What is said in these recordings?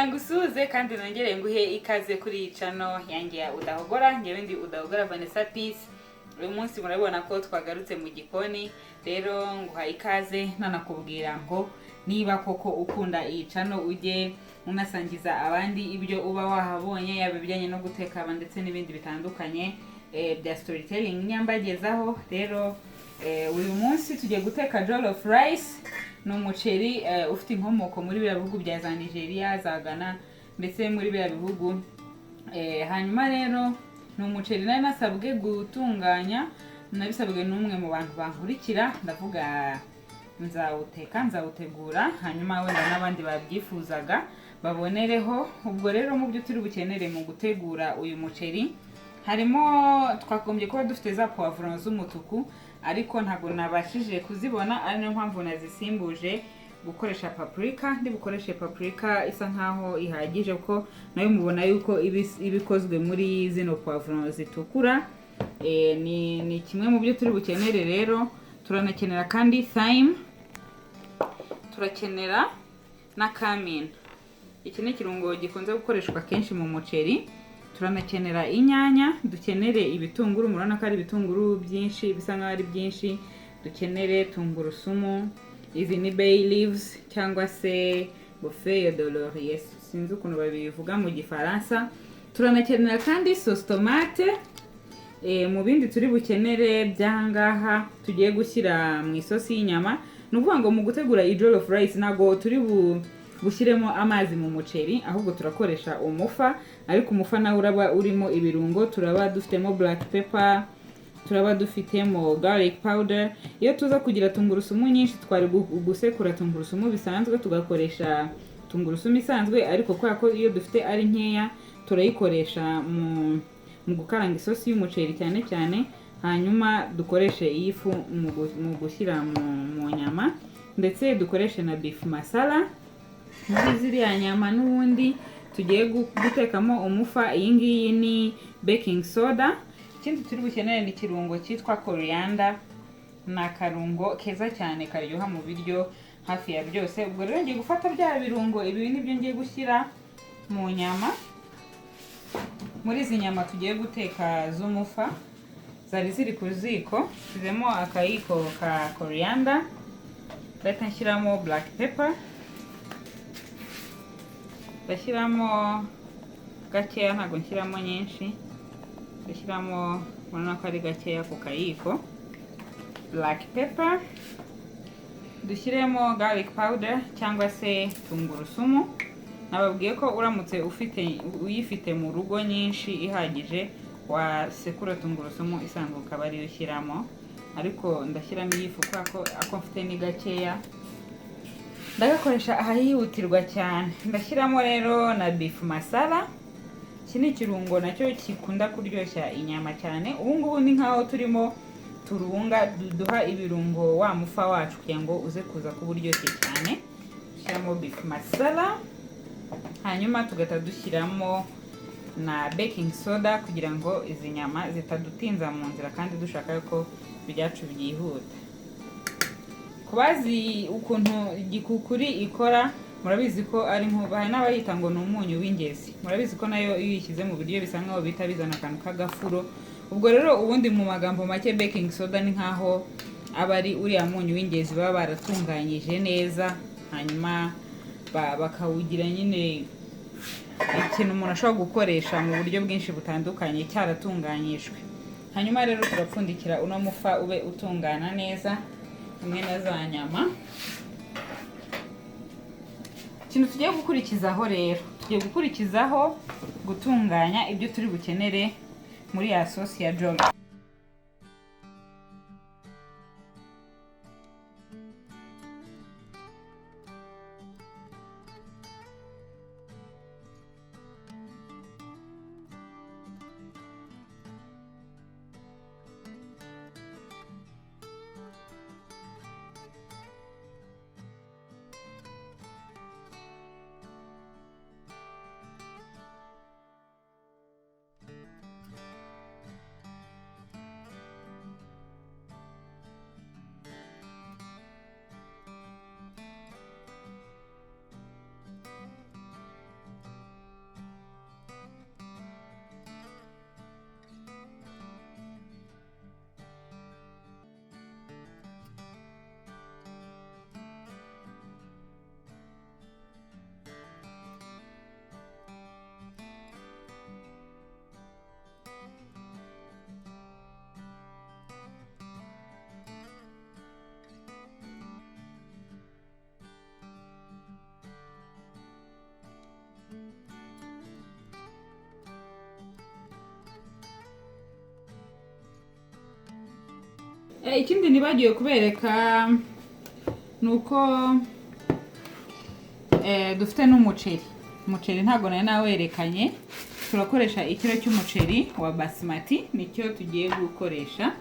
Reka ngusuhuze kandi nongere nguhe ikaze kuri iyi channel yanjye ya Udahogora. Njyewe ndi Udahogora Vanessa Peace. Uyu munsi murabibona ko twagarutse mu gikoni, rero nguha ikaze nanakubwira ngo niba koko ukunda iyi channel ujye unasangiza abandi ibyo uba wahabonye, yaba ibijyanye no guteka ndetse n'ibindi bitandukanye bya storytelling nyambagezaho. Rero uyu munsi tugiye guteka jollof rice. Ni umuceri ufite inkomoko muri biriya bihugu bya za Nigeria, za Ghana, ndetse muri biriya bihugu. Hanyuma rero ni umuceri nari nasabwe gutunganya, nabisabwe n'umwe mu bantu bankurikira, ndavuga nzawuteka, nzawutegura, hanyuma wenda n'abandi babyifuzaga babonereho. Ubwo rero mu byo turi bukenere mu gutegura uyu muceri harimo, twagombye kuba dufite za poivron z'umutuku, ariko ntabwo nabashije kuzibona, ari nayo mpamvu nazisimbuje gukoresha paprika. Ndi bukoreshe paprika isa nkaho ihagije, kuko nayo mubona yuko iba ikozwe muri zino poivron zitukura. Ni kimwe mu byo turi bukenere. Rero turanakenera kandi thyme, turakenera na cumin. Iki ni ikirungo gikunze gukoreshwa kenshi mu muceri. Turanakenera inyanya, dukenere ibitunguru, murabona ko ari ibitunguru byinshi, bisa nkaho ari byinshi. Dukenere tungurusumu, izi ni bay leaves cyangwa se feuille de laurier, sinzi ukuntu babivuga mu Gifaransa. Turanakenera kandi sauce tomate. Mu bindi turi bukenere by'ahangaha tugiye gushyira mu isosi y'inyama, ni ukuvuga ngo mu gutegura iyi jollof rice ntabwo turi bushyiremo amazi mu muceri, ahubwo turakoresha umufa, ariko umufa nawe uraba urimo ibirungo. Turaba dufitemo black pepper, turaba dufitemo garlic powder. Iyo tuza kugira tungurusumu nyinshi twari gusekura tungurusumu bisanzwe, tugakoresha tungurusumu isanzwe, ariko kubera ko iyo dufite ari nkeya turayikoresha mu gukaranga isosi y'umuceri cyane cyane, hanyuma dukoreshe iyi fu mu gushyira mu nyama, ndetse dukoreshe na beef masala muri ziriya nyama n'ubundi tugiye gutekamo umufa. Iyi ngiyi ni baking soda. Ikindi turi bukenere ni ikirungo cyitwa coriander, ni akarungo keza cyane karyoha mu biryo hafi ya byose. Ubwo rero ngiye gufata bya birungo, ibi nibyo ngiye gushyira mu nyama, muri izi nyama tugiye guteka z'umufa zari ziri ku ziko. Nshyizemo akayiko ka coriander, ndahita nshyiramo black pepper, ndashyiramo gakeya, ntabwo nshyiramo nyinshi, ndashyiramo, urabona ko ari gakeya ku kayiko black pepper. Dushyiremo garlic powder cyangwa se tungurusumu. Nababwiye ko uramutse uyifite mu rugo nyinshi ihagije wasekura tungurusumu isanzwe ukaba ariyo ushyiramo, ariko ndashyiramo iyi fu kubera ko ako mfite ni gakeya, ndagakoresha ahayihutirwa cyane. Ndashyiramo rero na beef masala. Iki ni ikirungo nacyo gikunda kuryoshya inyama cyane. Ubu ngubu ni nkaho turimo turunga, duha ibirungo wa mufa wacu kugira ngo uze kuza kuba uryoshye cyane. Dushyiramo beef masala, hanyuma tugahita dushyiramo na baking soda kugira ngo izi nyama zitadutinza mu nzira kandi dushaka ko ibyacu byihuta. Ku bazi ukuntu gikukuri ikora murabizi ko ari nko, hari n'abayita ngo ni umunyu w'ingezi, murabizi ko nayo iyo uyishyize mu biryo bisa nkaho bihita bizana akantu k'agafuro. Ubwo rero ubundi mu magambo make baking soda ni nkaho aba ari uriya munyu w'ingezi baba baratunganyije neza, hanyuma bakawugira nyine ikintu umuntu ashobora gukoresha mu buryo bwinshi butandukanye cyaratunganyijwe. Hanyuma rero turapfundikira uno mufa ube utungana neza hamwe na za nyama. Ikintu tugiye gukurikizaho rero, tugiye gukurikizaho gutunganya ibyo turi bukenere muri ya sosi ya jollof. Ikindi nibagiwe kubereka ni uko dufite n'umuceri. Umuceri ntabwo nari nawerekanye. Turakoresha ikiro cy'umuceri wa basmati, nicyo tugiye gukoresha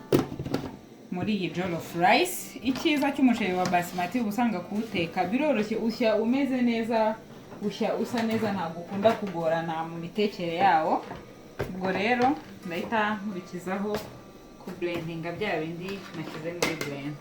muri iyi jollof rice. Icyiza cy'umuceri wa basmati, uba usanga kuwuteka biroroshye, ushya umeze neza, ushya usa neza, ntabwo ukunda kugorana mu mitekere yawo. Ubwo rero ndahita nkurikizaho kublendinga bya bindi nashyize muri blender.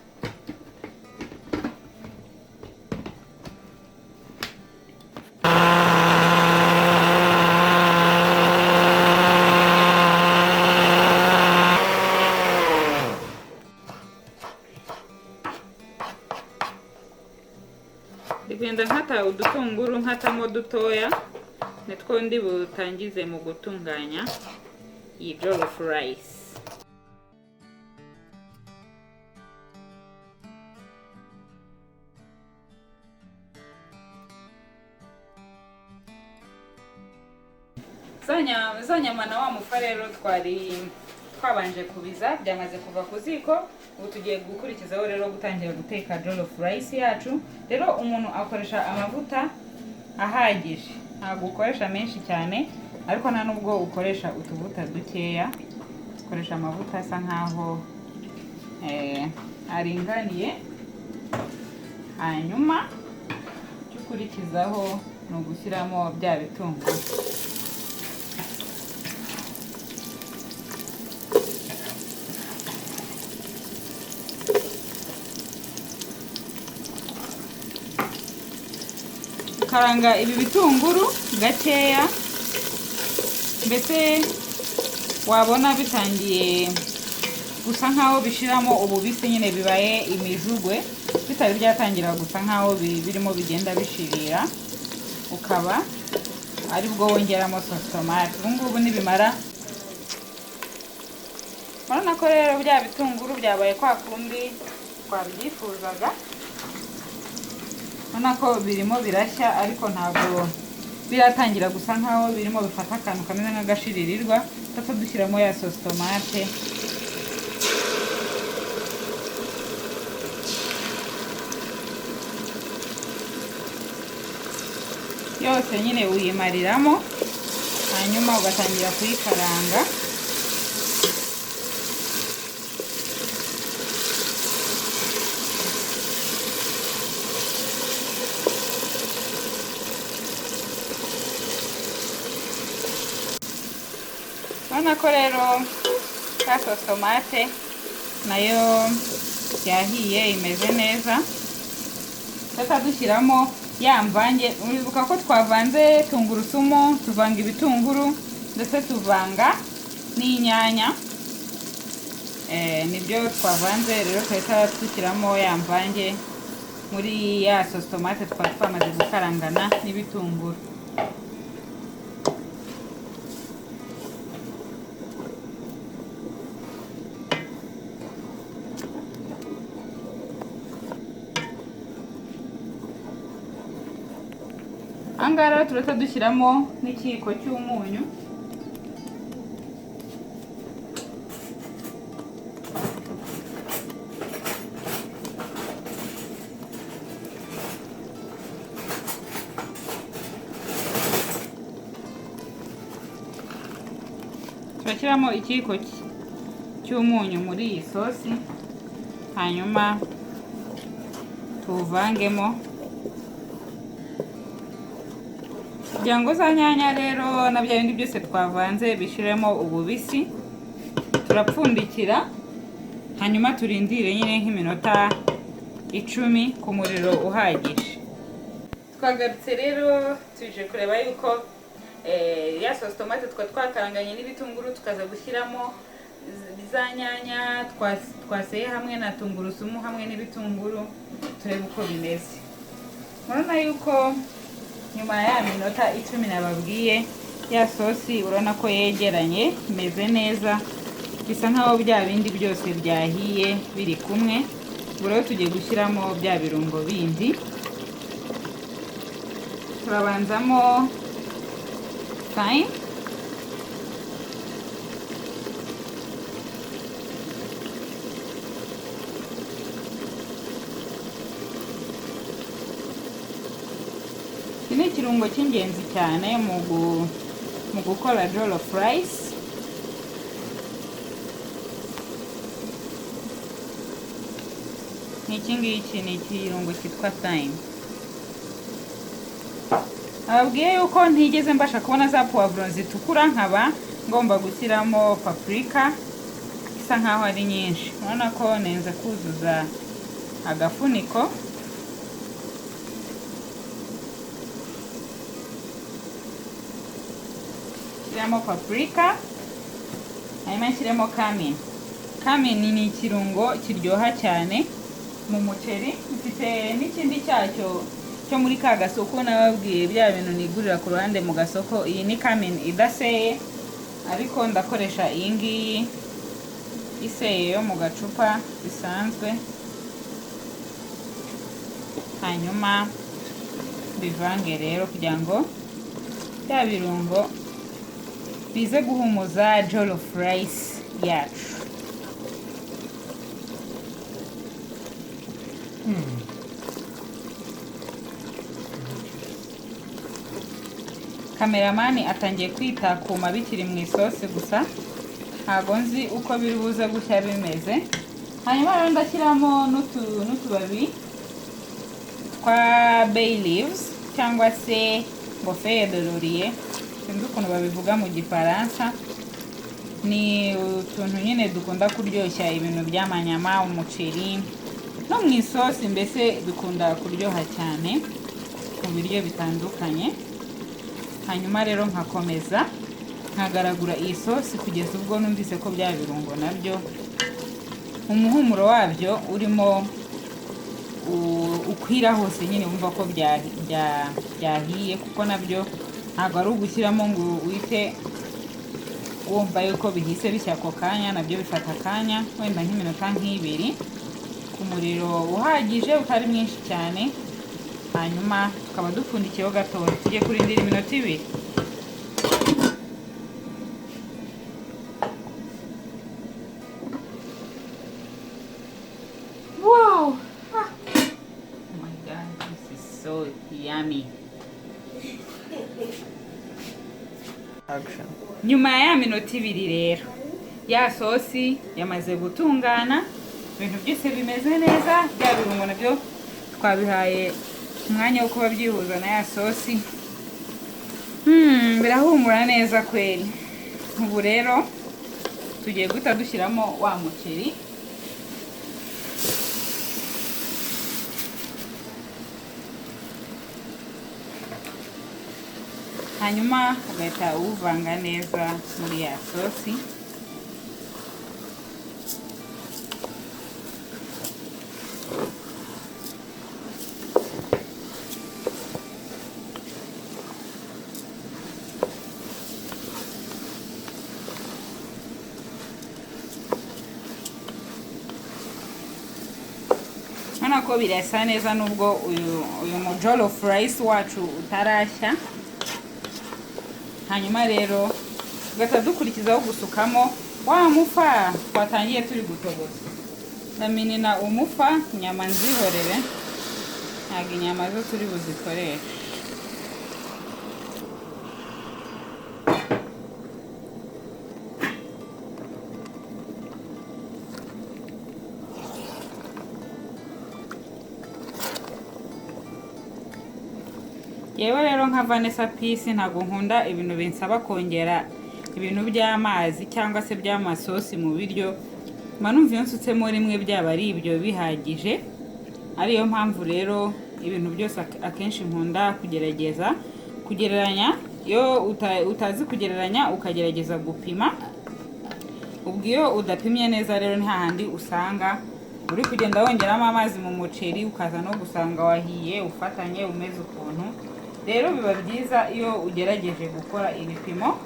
Ndagenda nkata udutunguru, nkatamo dutoya, nitwo ndi butangize mu gutunganya iyi jollof rice. Za nyama na wa mufa rero twari twabanje kubiza byamaze kuva ku ziko. Ubu tugiye gukurikizaho rero gutangira guteka jollof rice yacu. Rero umuntu akoresha amavuta ahagije, ntabwo ukoresha menshi cyane, ariko nta nubwo ukoresha utuvuta dukeya. Ukoresha amavuta asa nkaho aringaniye. Hanyuma icyo ukurikizaho ni ugushyiramo bya bitunguru. Karanga ibi bitunguru gakeya, mbese wabona bitangiye gusa nkaho bishiramo ububisi nyine, bibaye imijugwe, bitari byatangira gusa nkaho birimo bigenda bishirira, ukaba aribwo wongeramo sauce tomate. Ubu ngubu nibimara, urabona ko rero bya bitunguru byabaye kwa kundi twabyifuzaga. Urabona ko birimo birashya, ariko ntabwo biratangira gusa nkaho birimo bifata akantu kameze nk'agashiririrwa. Tuba dushyiramo ya sauce tomate. Yose nyine uyimariramo, hanyuma ugatangira kuyikaranga. Urabona ko rero ka sauce tomate nayo yahiye, imeze neza. Tuba dushyiramo ya mvange. Uribuka ko twavanze tungurusumu, tuvanga ibitunguru, ndetse tuvanga n'inyanya. Nibyo twavanze. Rero tuhita dushyiramo ya mvange muri ya sauce tomate twari twamaze gukarangana n'ibitunguru. Ahangaha rero turahita dushyiramo n'ikiyiko cy'umunyu. Turashyiramo ikiyiko cy'umunyu muri iyi sosi, hanyuma tuwuvangemo kugira ngo za nyanya rero na bya bindi byose twavanze bishiremo ububisi. Turapfundikira hanyuma turindire nyine nk'iminota 10 ku muriro uhagije. Twagarutse rero tuje kureba yuko ya sauce tomate twakaranganye n'ibitunguru, tukaza gushyiramo za nyanya twaseye hamwe na tungurusumu hamwe n'ibitunguru, turebe uko bimeze. Murabona yuko nyuma ya minota 10 nababwiye, ya sosi urabona ko yegeranye, imeze neza, bisa nkaho bya bindi byose byahiye biri kumwe. Ubu rero tugiye gushyiramo bya birungo bindi. Turabanzamo thyme, Iki ni ikirungo cy'ingenzi cyane mu gukora jollof rice. Ni iki ngiki, ni ikirungo cyitwa thyme. Ababwiye yuko ntigeze mbasha kubona za puwavuro zitukura, nkaba ngomba gushyiramo paprika isa nkaho ari nyinshi. Urabona ko nenze kuzuza agafuniko. Shyiramo paprika, hanyuma nshyiremo cumin. Cumin ni ikirungo kiryoha cyane mu muceri. Mfite n'ikindi cyacyo cyo muri ka gasoko nababwiye, bya bintu nigurira ku ruhande mu gasoko. Iyi ni cumin idaseye, ariko ndakoresha iyi ngiyi iseye yo mu gacupa bisanzwe. Hanyuma bivange rero kugira ngo bya birungo bize guhumuza jollof rice yacu. Kameramani atangiye kwitakuma bikiri mu isosi gusa, ntago nzi uko biri buze gushya bimeze. Hanyuma rero ndashyiramo n'utubabi twa bay leaves cyangwa se ngo feuille de laurier, sinzi ukuntu babivuga mu Gifaransa. Ni utuntu nyine dukunda kuryoshya ibintu by'amanyama, umuceri no mu isosi, mbese bikunda kuryoha cyane mu biryo bitandukanye. Hanyuma rero nkakomeza nkagaragura iyi sosi kugeza ubwo numvise ko bya birungo nabyo umuhumuro wabyo urimo ukwira hose nyine, wumva ko byahiye, kuko nabyo ntabwo ari ugushyiramo ngo uhite wumva yuko bihise bishya ako kanya. Nabyo bifata akanya, wenda nk'iminota nk'ibiri ku muriro uhagije utari mwinshi cyane. Hanyuma tukaba dupfundikiyeho gatoya, tugiye kurindira iminota 2. Wow! Oh my God, this is so yummy. Action. Nyuma ya minota 2 rero, ya sosi yamaze gutungana, ibintu byose bimeze neza, bya birungo nabyo twabihaye umwanya wo kuba byihuza na ya sosi. Birahumura neza kweli. Ubu rero tugiye guhita dushyiramo wa muceri. Hanyuma ugahita uwuvanga neza muri ya sosi. Urabona ko birasa neza nubwo uyu mu jollof rice wacu utarashya. Hanyuma rero tugahita dukurikizaho gusukamo wa mufa twatangiye turi gutogoza. Ndaminina umufa, inyama nzihorere, ntabwo inyama zo turi buzikoreshe. Yewe rero nka Vanessa Peace ntabwo nkunda ibintu binsaba kongera ibintu by'amazi cyangwa se by'amasosi mu biryo, mba numva iyo nsutsemo rimwe byaba ari ibyo bihagije. Ariyo mpamvu rero ibintu byose akenshi nkunda kugerageza kugereranya. Iyo utazi kugereranya ukagerageza gupima, ubwo iyo udapimye neza rero ni hahandi usanga uri kugenda wongeramo amazi mu muceri, ukaza no gusanga wahiye ufatanye umeze ukuntu. Rero biba byiza iyo ugerageje gukora ibipimo.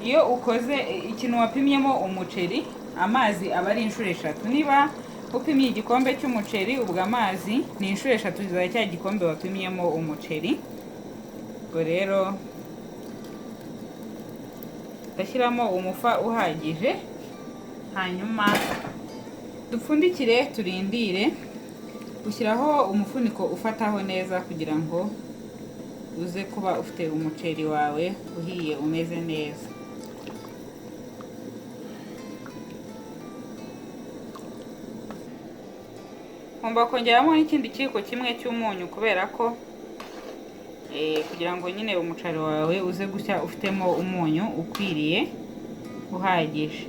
Iyo ukoze ikintu wapimyemo umuceri, amazi aba ari inshuro 3. Niba upimye igikombe cy'umuceri, ubwo amazi ni inshuro 3 za cya gikombe wapimyemo umuceri. Ubwo rero ndashyiramo umufa uhagije, hanyuma dupfundikire turindire. Ushyiraho umufuniko ufataho neza kugira ngo Uze kuba ufite umuceri wawe uhiye, umeze neza. Ngomba kongeramo n'ikindi kiyiko kimwe cy'umunyu, kubera ko kugira ngo nyine umuceri wawe uze gushya ufitemo umunyu ukwiriye, uhagije.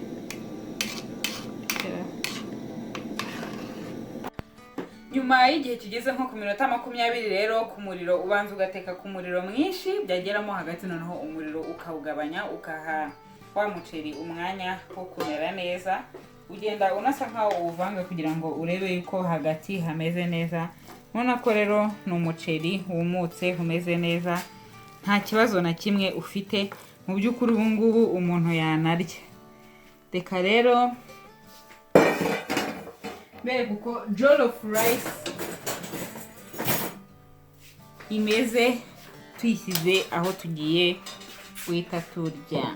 Nyuma y'igihe kigeze nko ku minota 20 rero, ku muriro ubanza ugateka ku muriro mwinshi, byageramo hagati noneho umuriro ukawugabanya, ukaha wa muceri umwanya wo kumera neza. Ugenda unasa nkaho uwuvanga kugira ngo urebe yuko hagati hameze neza. Urabona ko rero ni umuceri wumutse, umeze neza, nta kibazo na kimwe ufite. Mu by'ukuri ubu ngubu umuntu yanarya. Reka rero mbereke uko jollof rice imeze tuyishyize aho tugiye guhita turya.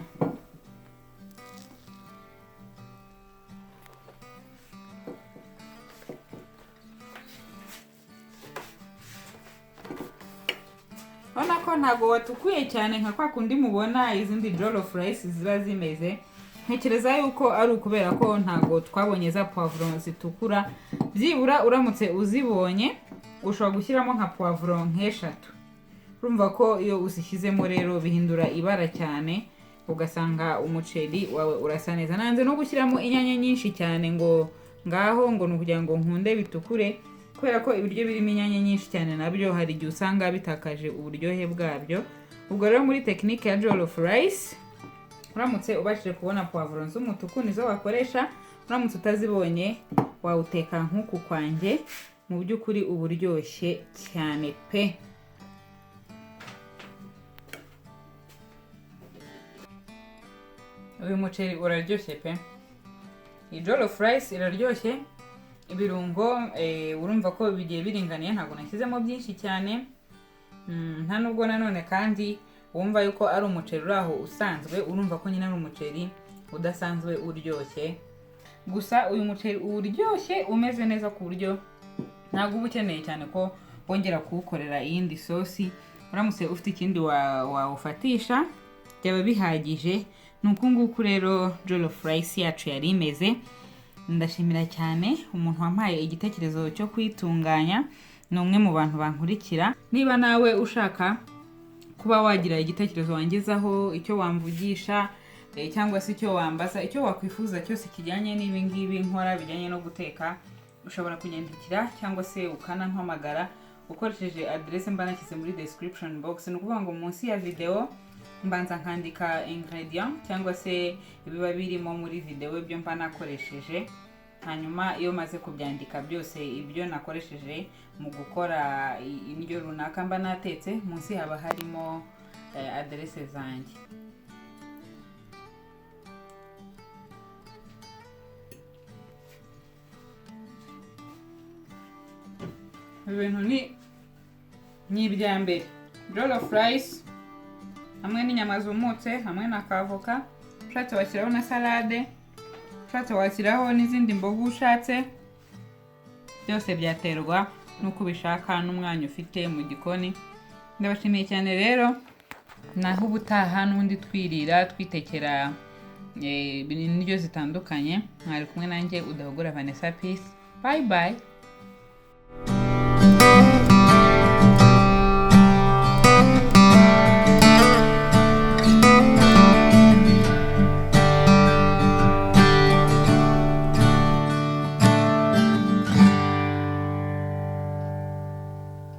Urabona ko ntabwo watukuye cyane nka kwa kundi mubona izindi jollof rice ziba zimeze. Ntekereza yuko ari ukubera ko ntabwo twabonye za poivron zitukura. Byibura uramutse uzibonye ushobora gushyiramo nka poivron nk'eshatu. Urumva ko iyo uzishyizemo rero bihindura ibara cyane, ugasanga umuceri wawe urasa neza. Nanze no gushyiramo inyanya nyinshi cyane ngo ngaho ngo ni ukugira ngo nkunde bitukure, kubera ko ibiryo birimo inyanya nyinshi cyane nabyo hari igihe usanga bitakaje uburyohe bwabyo. Ubwo rero muri tekinike ya jollof rice, uramutse ubashije kubona poivron z'umutuku nizo wakoresha, uramutse utazibonye wawuteka nk'uku kwanjye. Mu by'ukuri uba uryoshye cyane pe. Uyu muceri uraryoshye pe. Iyi jollof rice iraryoshye. Ibirungo urumva ko bigiye biringaniye, ntabwo nashyizemo byinshi cyane. Nta nubwo nanone kandi wumva yuko ari umuceri uri aho usanzwe, urumva ko nyine ari umuceri udasanzwe uryoshye. Gusa uyu muceri uryoshye umeze neza ku buryo ntabwo uba ukeneye cyane ko wongera kuwukorera iyindi sosi. Uramutse ufite ikindi wawufatisha byaba bihagije. Ni uku nguku rero jollof rice yacu yari imeze. Ndashimira cyane umuntu wampaye igitekerezo cyo kuyitunganya, ni umwe mu bantu bankurikira. Niba nawe ushaka kuba wagira igitekerezo wangezaho, icyo wamvugisha, cyangwa se icyo wambaza, icyo wakwifuza cyose kijyanye n'ibi ngibi nkora bijyanye no guteka, ushobora kunyandikira cyangwa se ukanampamagara ukoresheje aderese mba nashyize muri description box. Ni ukuvuga ngo munsi ya video mbanza nkandika ingredient cyangwa se ibiba birimo muri video ibyo mba nakoresheje. Hanyuma iyo maze kubyandika byose ibyo nakoresheje mu gukora indyo runaka mba natetse, munsi haba harimo aderese zanjye. Ibi bintu ni ibya mbere. Jollof rice hamwe n'inyama zumutse, hamwe na kavoka, ushatse washyiraho na salade, ushatse washyiraho n'izindi mboga ushatse, byose byaterwa n'uko ubishaka n'umwanya ufite mu gikoni. Ndabashimiye cyane rero, naho ubutaha n'ubundi twirira twitekera indyo zitandukanye. Mwari kumwe nanjye Udahogora Vanessa. Peace, bye bye.